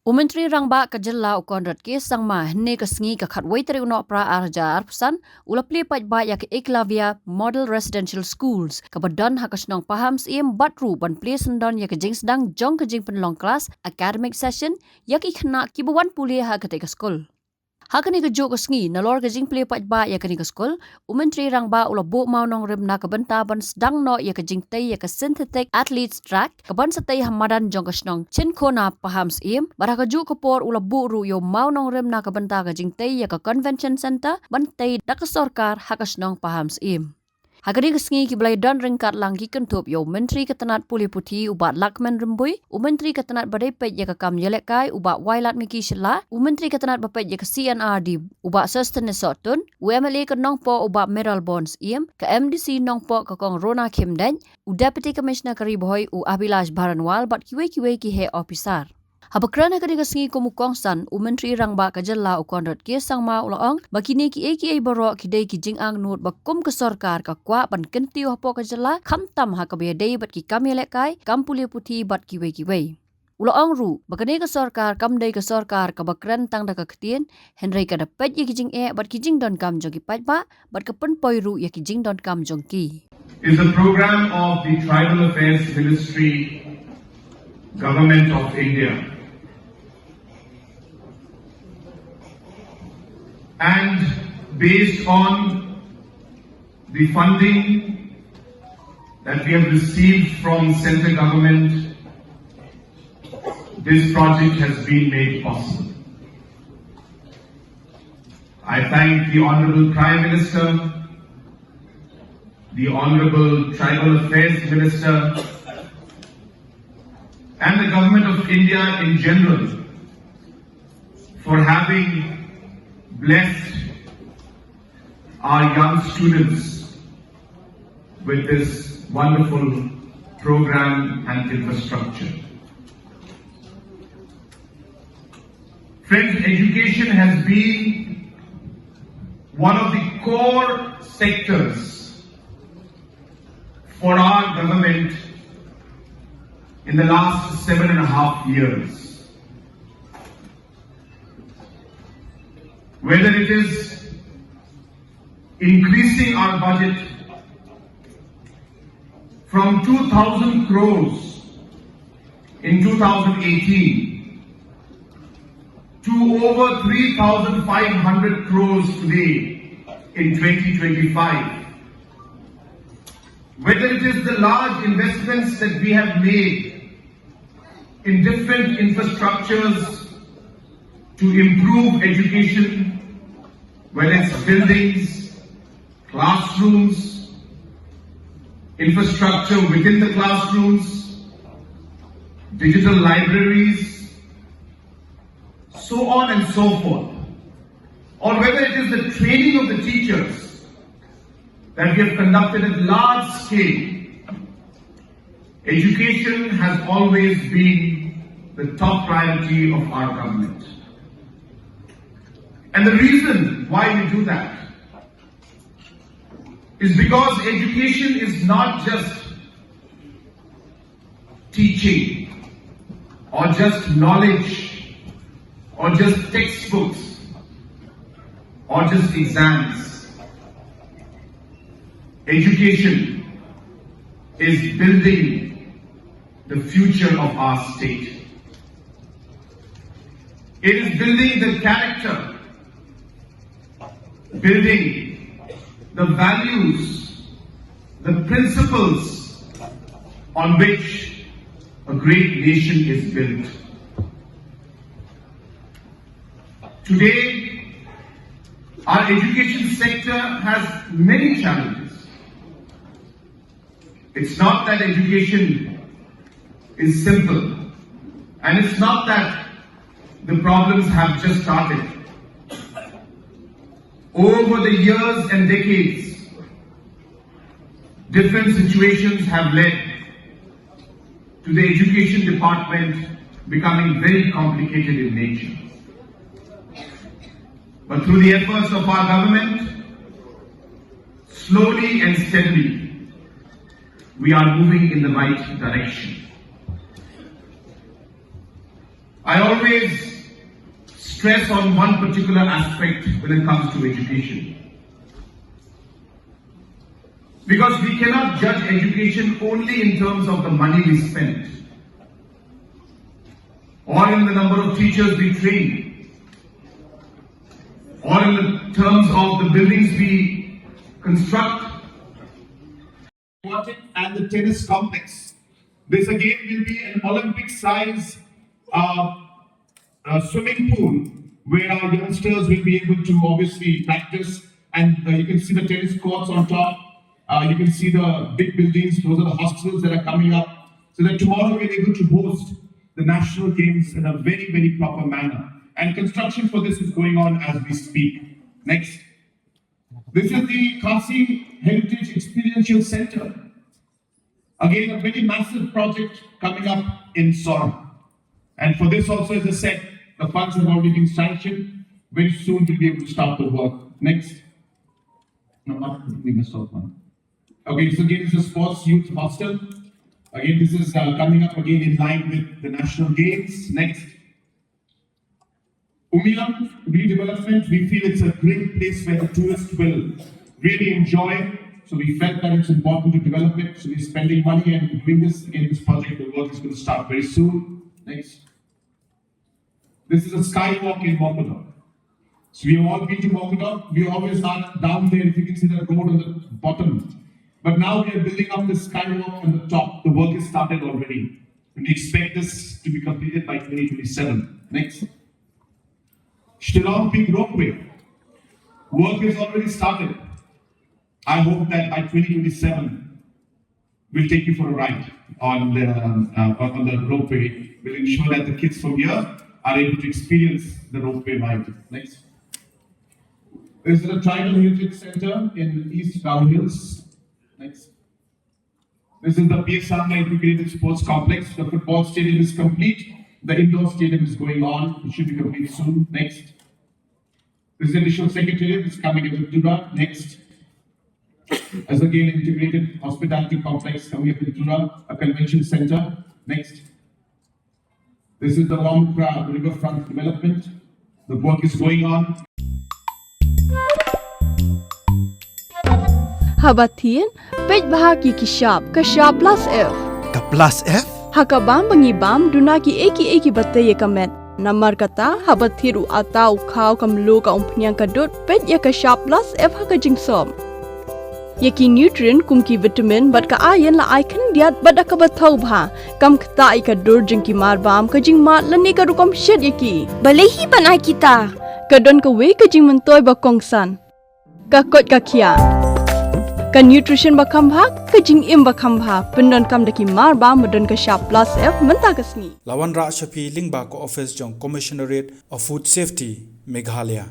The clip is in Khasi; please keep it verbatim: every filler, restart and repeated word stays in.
U Myntri Rangbah ka Jylla u Conrad K Sangma hynne ka sngi ka khatwei tarik u Nohprah ar hajar arphew san u la plie paidbah ïa ka Eklavya Model Residential Schools kaba don ha ka shnong Pahamsyiem bad ruh ban plie syndon ïa ka jingsdang jong ka jingpynlong klas academic session ïa ki khynnah kiba wan pule ha katei ka skul. Ha kane kajuh ka sngi nalor ka jingplie paidbah ïa kane ka skul, u Myntri Rangbah u la buh mawnongrim na ka bynta ban sdang noh ïa ka jingtei ïa ka synthetic athletes track kaban sa tei ha madan jong ka shnong Chinkhona Pahamsyiem, bad ha kajuh ka por u la buh ruh ïa u mawnongrim na ka bynta ka jingtei ïa ka convention centre ban tei da ka sorkar ha ka shnong Pahamsyiem. Ha kane ka sngi kiba la ïadon ryngkat lang ki kynthup ïa u Myntri ka tnat pule puthi u Bah Lahkmen Rymbui, u Myntri ka tnat ba dei peit ïa ka kam ïalehkai u Bah Wailadmiki Shylla, u Myntri ka tnat ba peit ïa ka C and R D u Bah Sosthenes Sohtun, u M L A ka Nongpoh u Bah Mayralborn Syiem, ka M D C Nongpoh ka Kong Rona Khymdeit, u Deputy Commissioner ka Ri Bhoi u Abhilash Baranwal bad kiwei kiwei ki heh ophisar. Haba kren ha kane ka sngi kum u kongsan, u Myntri Rangbah ka Jylla u Conrad K Sangma u la ong ba kine kiei kiei baroh ki dei ki jingangnud ba kum ka sorkar ka kwah ban kyntiew hapoh ka Jylla, khamtam ha kaba ïadei bad ki kam ïalehkai, kam pule puthi bad kiwei kiwei. U la ong ruh ba kane ka sorkar kam dei ka sorkar kaba kren tang da ka ktien, hynrei ka da peit ïa ki jingeh bad ki jingdonkam jong ki paidbah bad ka pynpoi ruh ïa ki jingdonkam jong ki. Is a program of the Tribal Affairs Ministry, Government of India. And based on the funding that we have received from centre government, this project has been made possible. I thank the Honourable Prime Minister, the Honourable Tribal Affairs Minister, and the Government of India in general for having blessed our young students with this wonderful program and infrastructure. Friends, education has been one of the core sectors for our government in the last seven and a half years. Whether it is increasing our budget from two thousand crores in two thousand eighteen to over three thousand five hundred crores today in twenty twenty-five. Whether it is the large investments that we have made in different infrastructures to improve education, whether it's buildings, classrooms, infrastructure within the classrooms, digital libraries, so on and so forth. Or whether it is the training of the teachers that we have conducted at large scale, education has always been the top priority of our government. And the reason why we do that is because education is not just teaching or just knowledge or just textbooks or just exams. Education is building the future of our state. It is building the character, building the values, the principles on which a great nation is built. Today, our education sector has many challenges. It's not that education is simple, and it's not that the problems have just started. Over the years and decades, different situations have led to the education department becoming very complicated in nature. But through the efforts of our government, slowly and steadily, we are moving in the right direction. I always stress on one particular aspect when it comes to education. Because we cannot judge education only in terms of the money we spend, or in the number of teachers we train, or in the terms of the buildings we construct. Aquatic and the tennis complex. This again will be an Olympic size uh, uh, swimming pool where our youngsters will be able to obviously practice. And uh, you can see the tennis courts on top. Uh, you can see the big buildings. Those are the hospitals that are coming up. So that tomorrow we're able to host the national games in a very, very proper manner. And construction for this is going on as we speak. Next. This is the Khasi Heritage Experiential Center. Again, a very massive project coming up in Sor. And for this also, as I said, the funds have already been sanctioned. Very soon we'll be able to start the work. Next. No, up, we missed out one. Okay, so again, it's a sports youth hostel. Again, this is uh, coming up again in line with the national games. Next. Umiam redevelopment, we feel it's a great place where the tourists will really enjoy. So we felt that it's important to develop it. So we're spending money and doing this. Again, this project, the work is going to start very soon. Next. This is a skywalk in Mokokchung. So we have all been to Mokokchung. We always are down there. If you can see that road on the bottom. But now we are building up the skywalk on the top. The work is started already. And we expect this to be completed by twenty twenty-seven. Next. Shillong Peak Ropeway. Work has already started. I hope that by twenty twenty-seven, we'll take you for a ride on the, um, uh, on the ropeway. We'll ensure that the kids from here are able to experience the ropeway ride. Next. This is the Tribal Heritage Center in East Garo Hills. Next. This is the P S Sangma Integrated Sports Complex. The football stadium is complete. The indoor stadium is going on. It should be complete soon. Next. This is the additional secretariat. It's coming up in Tura. Next. As again, integrated hospitality complex coming up in Tura, a convention center. Next. This is the Wamukra riverfront development. The work is going on. Haba thied, peit bha ki ki shap, ka shap plus F. Ka plus F? Ha ka bam ba ngi bam, duna ki ei ki ei ki ba tei ïa ka met. Namar kata, haba thied u ata, u khaw, ka mluh, ka umphniang, ka dud, peit ïa ka shap plus F ha ka jingsop. Ïa ki nutrient kum ki vitamin bad ka iron la ai khyndiat bad da kaba thaw bha. Kam ktah ïa ka dur jong ki marbam, ka jingmad lane ka rukom shet ïa ki. Balei hi ban ai kita? Ka don kawei ka jingmyntoi ba kongsan. Ka koit ka khiah. Ka nutrition ba kham bha, ka jingim ba kham bha. Pyndonkam da ki marbam ba don ka shap plus F mynta ka sngi. La wanrah sha phi lyngba ka office jong Commissionerate of Food Safety, Meghalaya.